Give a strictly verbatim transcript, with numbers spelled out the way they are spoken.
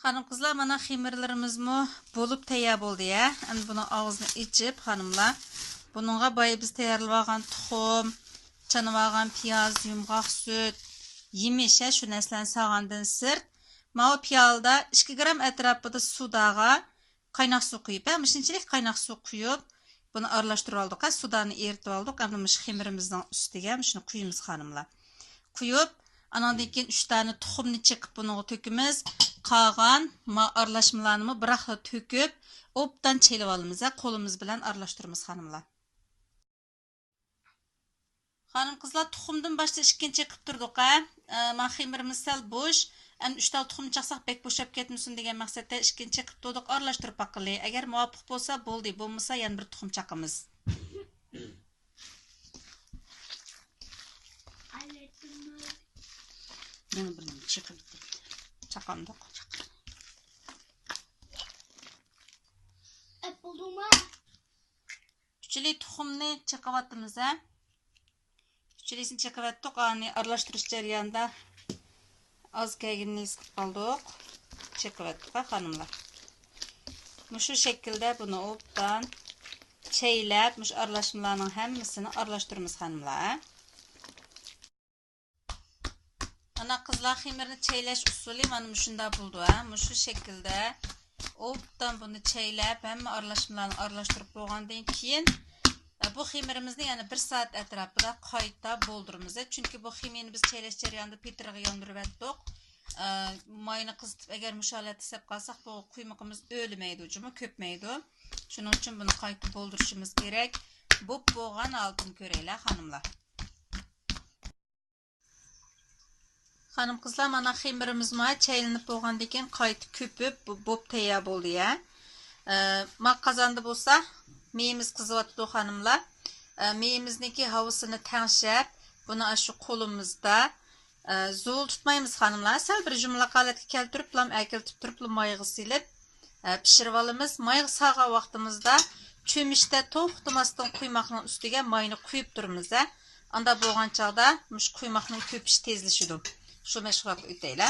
خانىم قىزلار، مانا خېمىرلىرىمىزمۇ بولۇپ تەييار بولدى يا. ئەمدى بۇنىڭ ئاغزىنى ئېچىپ، خانىملار، بۇنىڭغا بايا بىز تەييارلىۋالغان تۇخۇم، چانىۋالغان پىياز، يۇمغاق سۈت، يېمىش، ھە، شۇ نەرسىلەرنى سالغاندىن سىرت، ماۋۇ پىيالىدا ئىككى گرام ئەتراپىدا سۇداغا قايناق سۇ قۇيۇپ، ھە، مۇشۇنچىلىك قايناق سۇ قۇيۇپ، بۇنى ئارىلاشتۇرۇۋالدۇق، ھە، سۇدانى ئېرىتىۋالدۇق. ئەمدى مۇشۇ خېمىرىمىزنىڭ ئۈستىگە مۇشۇنى قۇيىمىز، خانىملار. قۇيۇپ، ئاناندىن كېيىن ئۈچ دانە تۇخۇمنى چېقىپ بۇنىڭغا تۆكىمىز. قالغان ما ئارىلاشمىلارنىمۇ بىراقلا تۆكۈپ، ئوبدان چېلىۋالىمىز، ھە، قولىمىز بىلەن ئارىلاشتۇرىمىز، خانىملار. خانىم قىزلار، تۇخۇمدىن باشتا ئىككىنچى چېقىپ تۇردۇق، ھە. ئە، ما خېمىرىمىز سەل بوش. ئەمدى ئۈچ تال تۇخۇم چاقساق بەك بوشاپ كەتمىسۇن دېگەن مەقسەتتە ئىككىنچى چېقىپ تۇردۇق، ئارىلاشتۇرۇپ باققىلى. ئەگەر مۇۋاپىق بولسا بولدى، بولمىسا يەنە بىر تۇخۇم چاقىمىز. يەنە بىر نېمە چېقىپ چاقامدۇق. ئەپ بولدۇڭما؟ ئۈچىلى تۇخۇمنى چېقىۋاتىمىز، ھە. ئۈچىلىسىنى چېقىۋەتتۇق. ئانى ئارىلاشتۇرۇش جەريانىدا ئاز كەلگىنىنى ھېس قىلىپ قالدۇق. چېقىۋەتتۇق، ھە، خانىملار. مۇشۇ شەكىلدە بۇنى ئوبدان چەيلەپ، مۇشۇ ئارىلاشمىلارنىڭ ھەممىسىنى ئارىلاشتۇرىمىز، خانىملار، ھە. ئانا قىزلار، خېمىرنى چەيلەش ئۇسۇلى مانا مۇشۇنداق بولىدۇ، ھە، مۇشۇ شەكىلدە ئوبدان بۇنى چەيلەپ، ھەممە ئارىلاشمىلارنى ئارىلاشتۇرۇپ بولغاندىن كېيىن، ئە، بۇ خېمىرىمىزنى يەنە بىر سائەت ئەتراپىدا قايتا بولدۇرىمىز. چۈنكى بۇ خېمىرنى بىز چەيلەش جەريانىدا پېتىرغا ياندۇرۇۋەتتۇق. ئە، ماينى قىزىتىپ، ئەگەر مۇشۇ ھالەتتە سېلىپ قالساق، بۇ قۇيمىقىمىز ئۆلمەيدۇ، جۇمۇ كۆپمەيدۇ. شۇنىڭ ئۈچۈن بۇنى قايتا بولدۇرۇشىمىز كېرەك. بوپ بولغان ھالىتىنى كۆرەيلى، خانىملار. خانىم قىزلار، مانا خېمىرىمىزمۇ چەيلىنىپ بولغاندىن كېيىن قايتا كۆپۈپ، بو-، بوپ تەييار بولدى يا. ئە، ما قازاندا بولسا مېيىمىز قىزىۋاتىدۇ، خانىملار. ئە، مېيىمىزنىڭكى ھاۋىسىنى تەڭشەپ، بۇنى ئاشۇ قولىمىزدا، ئە، زۇۋۇل تۇتمايمىز، خانىملار. سەل بىر يۇمىلاق ھالەتكە كەلتۈرۈپلا، ئەكېلتىپ تۇرۇپلا مايغا سېلىپ، ئە، پىشۇرۇۋالىمىز. مايغا سالغان ۋاقتىمىزدا چۆمۈچتە توختىماستىن قۇيماقنىڭ ئۈستىگە ماينى قۇيۇپ تۇرىمىز، ھە. ئاندا بولغان چاغدا مۇشۇ قۇيماقنىڭ كۆپۈشى تېزلىشىدۇ. شۇ مەشغۇلاتقا ئۆتەيلى.